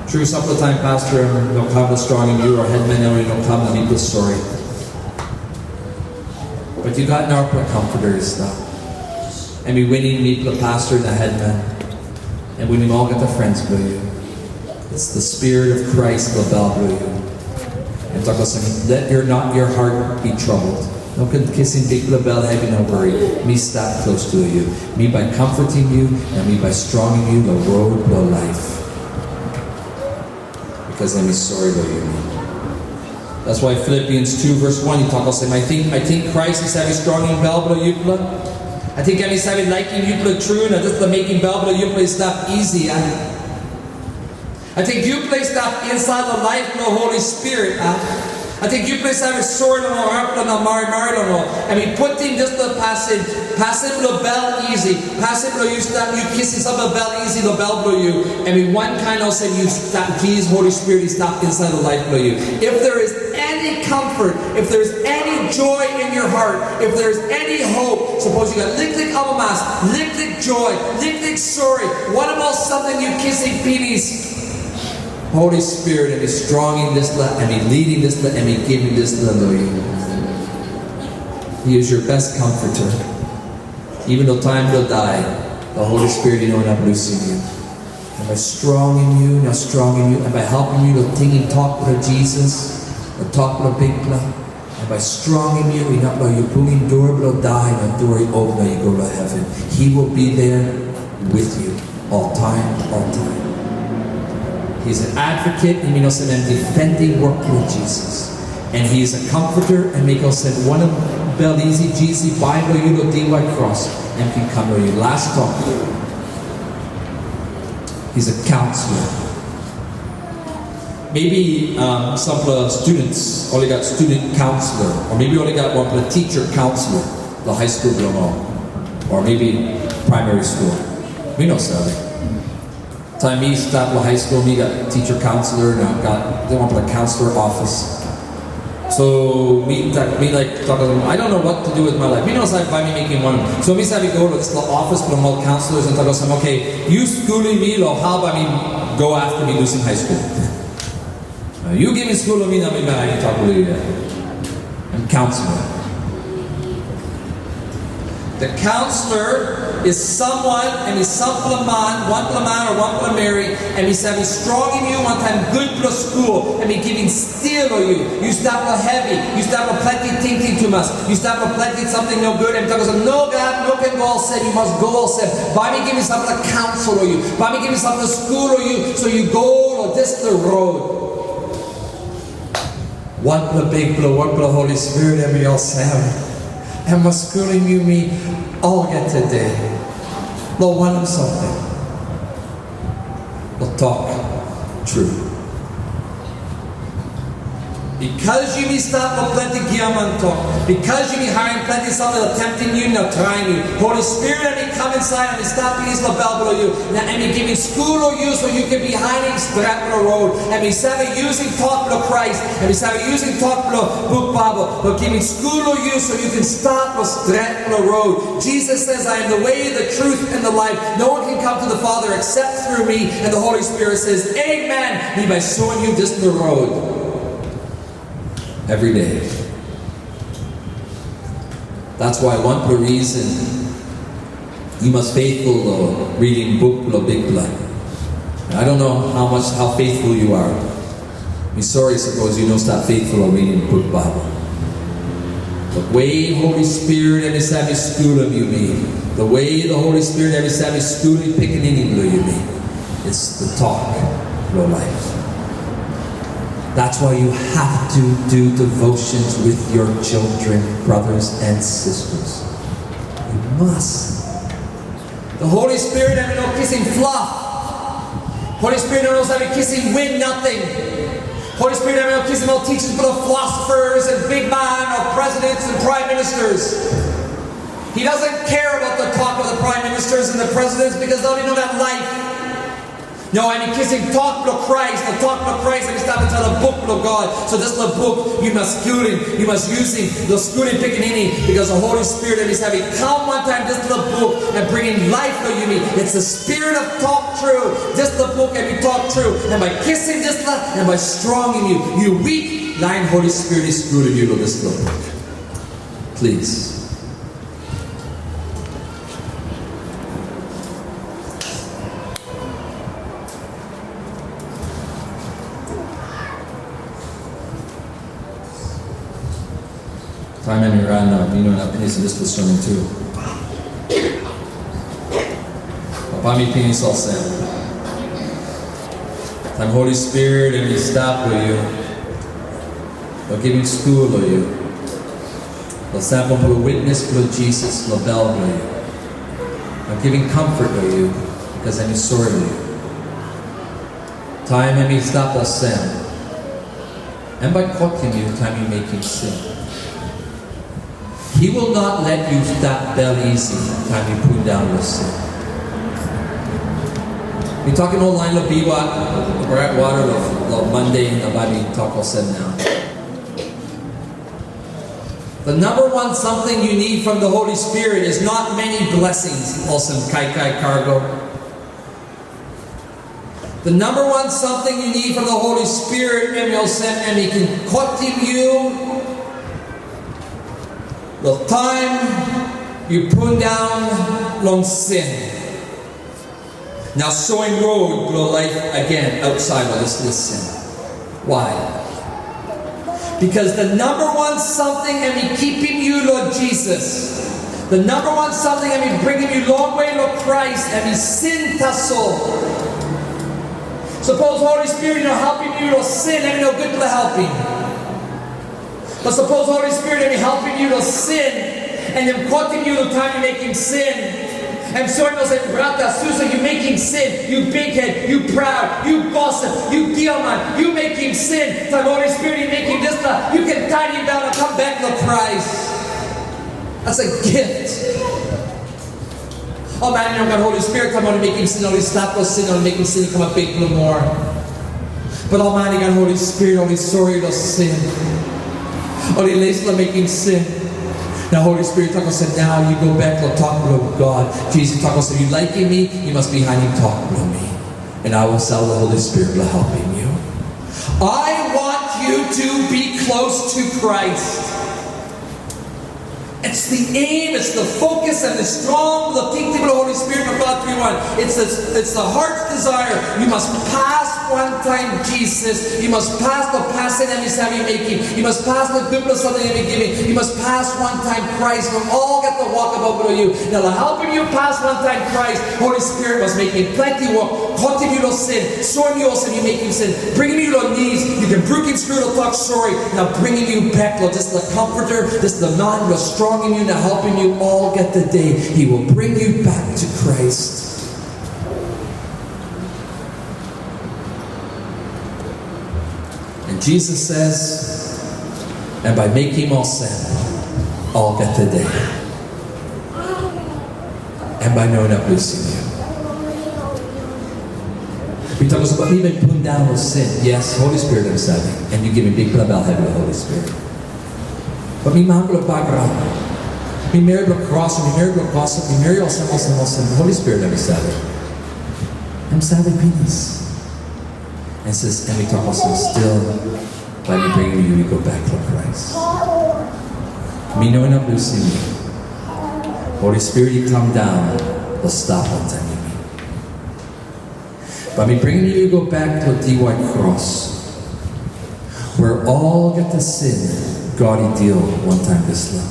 Tru, sampela taim pastor em i no kam long strongim yu, o headman em i no kam long bikpela sori. But yu gat narapela comforter i stap. Em i winim mipela pastor na headman. Em winim olgeta friends bilong yu. It's the Spirit of Christ, long bel bilong yu. Em tok olsem, "Let your, not your heart be troubled." No ken kisim bikpela bel hevi, no wori. Mi stap klostu long yu. Mi bai comfortim yu, na mi bai strongim yu long rot bilong laip. Because em i sori long yumi. That's why Philippians two verse one, i tok olsem, "Ating, ating Krais i save strongim bel bilong yupela. Ating em i save laikim yupela tru, na dispela mekim bel bilong yupela i stap isi, a? Ating yupela i stap insait long laip bilong Holy Spirit, a? Ating yupela i save sori long ol arapela na marimari long ol." Em i putim dispela pasin, pasin bilong bel isi, pasin bilong yu stap, yu kisim sampela bel isi long bel bilong yu, em i wankain olsem yu stap, Jisas Holy Spirit i stap insait long laip bilong yu. If there is any comfort, if there is any joy in your heart, if there is any hope, sapos yu gat liklik amamas, liklik joy, liklik sori, wanpela samting yu kisim pinis, Holy Spirit em i strongim dispela, em i lidim dispela, em i givim dispela long yu. He is your best comforter. Even though time will die, the Holy Spirit, you know, not losing you. Em bai strongim yu, na strongim yu, em bai helpim yu long tingim tok bilong Jisas, na tok bilong Bikpela. Em bai strongim yu inap long yu bungim dua bilong dai, na dua i op na yu go long heven. He will be there with you all time, all time. He's an advocate, em i no olsem em defending wok bilong Jisas. And he is a comforter, em mekim olsem wanem bel isi Jisas i baim long yu long diwai kros, em ken kam long yu. Last tok. He's a counselor. Maybe um, sampela students ol i gat student counselor, or maybe ol i gat wanpela teacher counselor, long high school bilong ol, or maybe primary school. Mi no save. Taim mi stap long high school, mi gat teacher counselor, na gat wanpela counselor office. So mi tak, mi like tok olsem, "I don't know what to do with my life." Mi no save bai mi mekim wanem. So mi save go to this office bilong ol counselors and tok olsem, "Okay, yu skulim mi long hau bai mi go after mi lusim high school. Uh, yu givim skul long mi, na mi bai tok long yu." Em counselor. The counselor is someone, em i sampela man, wanpela man o wanpela meri, em i save strongim yu wantaim gutpela skul, em i givim stia long yu. Yu stap long hevi, yu stap long planti tingting tumas, yu stap long planti samting nogut, em tok olsem, "Nogat, no ken go olsem, yu mas go olsem." Bai mi givim sampela counsel long yu, bai mi givim sampela skul long yu, so yu go long dispela rot. Wanpela Bikpela, wanpela Holi Spirit, em i olsem, em mas skulim yumi olgeta de. Long wanem samting? Long tok tru. Bikos yumi stap long planti giaman tok, bikos yumi harim planti samting long temtim yu na traim yu, Holi Spirit em i kam insait, em i stap pinis long bel bilong yu, na em i givim skul long yu, so yu ken bihainim stretpela rot. Em i save yusim tok bilong Krais, em i save yusim tok bilong buk Baibel, long givim skul long yu, so yu ken stap long stretpela rot. Jesus says, "I am the way, the truth, and the life. No one can come to the Father except through me." And the Holy Spirit says, "Amen. Mi bai soim yu dispela rot every day." That's why one reason you must faithful lo reading buk lo Bikpela. I don't know how much, how faithful you are. Mi sori sapos yu no stap faithful lo reading buk Baibel. But way Holi Spirit em i save skulim yumi, the way the Holi Spirit em i save skulim pikinini bilong yumi, it's the tok lo laip. That's why you have to do devotions with your children, brothers and sisters. You must. The Holi Spirit em i no kisim fluff. Holi Spirit em i no save kisim win nating. Holi Spirit em i no kisim ol teachers, but philosophers and big man or presidents and prime ministers. He doesn't care about the talk of the prime ministers and the presidents because they don't know that life. No, em i kisim tok bilong Krais, na tok bilong Krais em i stap insait long buk bilong God. So dispela buk yu mas skulim, yu mas yusim long skulim pikinini, because the Holy Spirit em i save kam wantaim dispela buk na bringim laip long yumi. It's the Spirit of tok tru. Dispela buk em i tok tru. Em bai kisim dispela, em bai strongim yu. Yu wik, lain Holy Spirit i skulim yu long dispela buk. Please. Taim em i ran nau, mi no inap pinis long dispela sermon tu. Papa, mi pinis olsem. Taim Holi Spirit em i stap long yu, long givim skul long yu, long sampela witnes bilong Jisas long bel bilong yu, long givim comfort long yu, bikos em i sori long yu. Taim em i stap olsem, em bai kotim yu taim yu mekim sin. He will not let you stap bel isi taim yu pundaun long sin. Mi tokim ol lain long biwa, bret wara long, long Monday, na bai mi tok olsem nau. The number one something you need from the Holy Spirit is not many blessings, olsem kaikai kago. The number one something you need from the Holy Spirit, em i olsem, em i ken kotim yu long taim yu pundaun long sin. Nau soim rot bilong laip gen ausait long dispela sin. Why? Because the number one something em i kipim yu long Jisas. The number one something em i bringim yu longwe long Krais, em i sin tasol. Sapos Holi Spirit i no helpim yu long sin, em i no gutpela helpim. But sapos Holi Spirit em i helpim yu long sin, na em kotim yu long taim yu mekim sin, em soim olsem, brata, susa, yu mekim sin, yu bikhet, yu praud, yu gosip, yu giaman, yu mekim sin. Taim Holi Spirit i mekim dispela, yu ken tanim daun na kam bek long Krais. That's a gift. Ol man i no gat Holi Spirit, taim ol i mekim sin, ol i stap long sin, ol i mekim sin i kamap bikpela moa. But ol man i gat Holi Spirit, ol i sori long sin. Ol i les long mekim sin. Na Holi Spirit tok olsem, "Nau yu go bek long tok bilong God." Jisas tok olsem, "Yu laikim mi, yu mas bihainim tok bilong mi. And I will send the Holy Spirit to help you." I want you to be close to Christ. It's the aim, it's the focus, and the strong, the tingting of the Holy Spirit of God three one. It's the, it's the heart's desire. Yu mas pas wantaim Jisas. Yu mas pas long pasin em i save mekim. Yu mas pas long gutpela samting em i givim. Yu mas pas wantaim Krais long olgeta wokabaut bilong yu. Na long helpim yu pas wantaim Krais, Holi Spirit mas mekim planti wok, kotim yu long sin, soim yu olsem yu mekim sin, bringim yu long knees, yu ken brukim skru long tok sori, na bringim yu bek long dispela Comforter, dispela man bilong strongim yu na helpim yu olgeta de. He will bring you back to Christ. And Jesus says, Em bai mekim olsem olgeta de. Em bai no inap lusim yu. Mi tok olsem, bat mi bin pundaun long sin. Yes, Holi Spirit em save. Em yu givim bikpela belhat long Holi Spirit. Bat mi man bilong bagarap. Mi meri bilong kros, mi meri bilong kros, mi meri olsem, olsem, olsem. Holi Spirit em save. Em save pinis. Em sis, em i tok olsem, stil, bai mi bringim yu i go bek long Krais. Mi no inap lusim yu. Holi Spirit i kam daun, long stap wantaim yumi. Bai mi bringim yu i go bek long diwai kros, we olgeta sin God i dil wantaim dispela.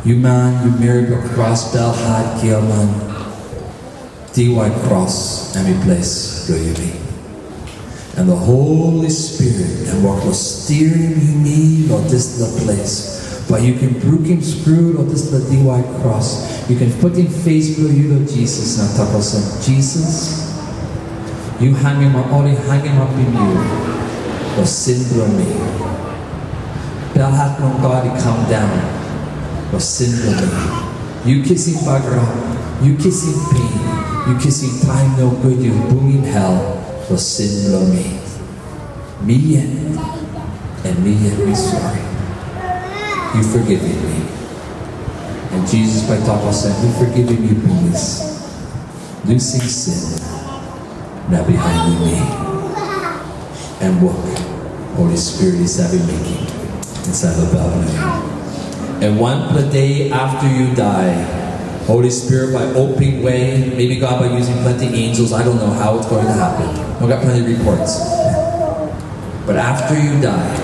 Yu man, yu meri bilong kros, belhat, giaman, diwai kros em i ples bilong yumi. And the Holy Spirit em wok long stirim yumi long dispela ples. Bai yu ken brukim skru long dispela diwai kros. Yu ken putim fes bilong yu long Jisas na tok olsem, Jisas, yu hangim, ol i hangim apim yu long sin bilong mi. Belhat bilong God i kam daun long sin bilong mi. Yu kisim bagarap, yu kisim pen, yu kisim taim nogut, yu bungim hel long sin bilong mi. Mi yet, em mi yet mi sori. Yu forgivim mi. Em Jisas bai tok olsem, mi forgivim yu pinis. Lusim sin, na bihainim mi. Em wok Holi Spirit i save mekim insait long bel bilong yu. And wanpela de afta yu dai, Holi Spirit bai opim we, maybe God bai using plenty angels, I don't know how it's going to happen. No gat plenty reports. But after you die,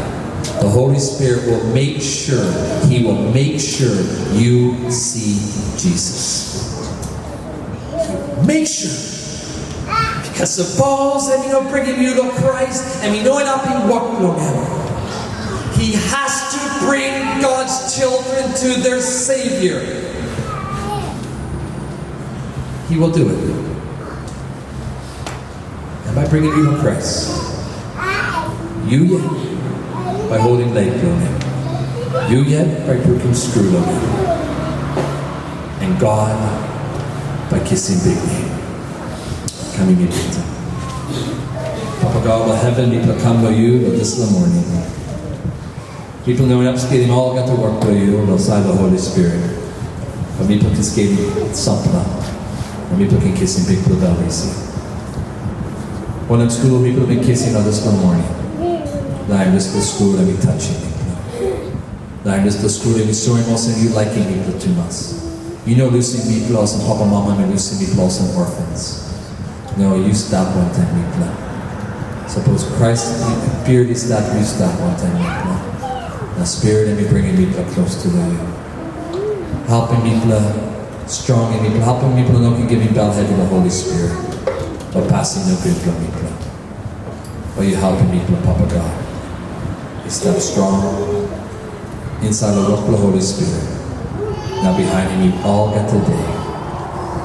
the Holy Spirit will make sure, He will make sure you see Jesus. Make sure. Because sapos em i no bringim yu long Krais, em i no inap i wok long em. He has to bring God's children to their Savior. He will do it. Em bai bringim yu long Krais. Yu yet bai holim lek bilong em. Yu yet bai brukim skru long em. And God bai kisim biknem. Kam yumi beten. Papa God long heven, mipela kam long yu long dispela moning. Mipela no inap skelim olgeta wok bilong yu long sait long Holi Spirit. Bat mipela ken skelim sampela, na mipela ken kisim bikpela bel isi. Wanem skul mipela bin kisim long dispela moning? Larim dispela skul em i tasim mipela. Larim dispela skul em i soim olsem yu laikim mipela tumas. Yu no lusim mipela olsem papa mama em i lusim mipela olsem orphans. No, yu stap wantaim mipela. Sapos Krais Spirit i stap, yu stap wantaim mipela. Na Spirit em i bringim mipela klostu long yu. Helpim mipela, strongim mipela, helpim mipela no ken givim bel hevi long Holi Spirit. Long pasin nogut bilong mipela. Bai yu helpim mipela, Papa God. I stap strong insait long wok bilong Holi Spirit. Na bihainim yu olgeta de.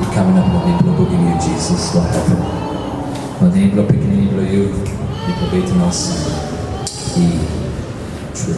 I kam inap long mipela bungim yu Jisas long heven. Long nem bilong Pikinini bilong yu, mipela beten olsem. I tru.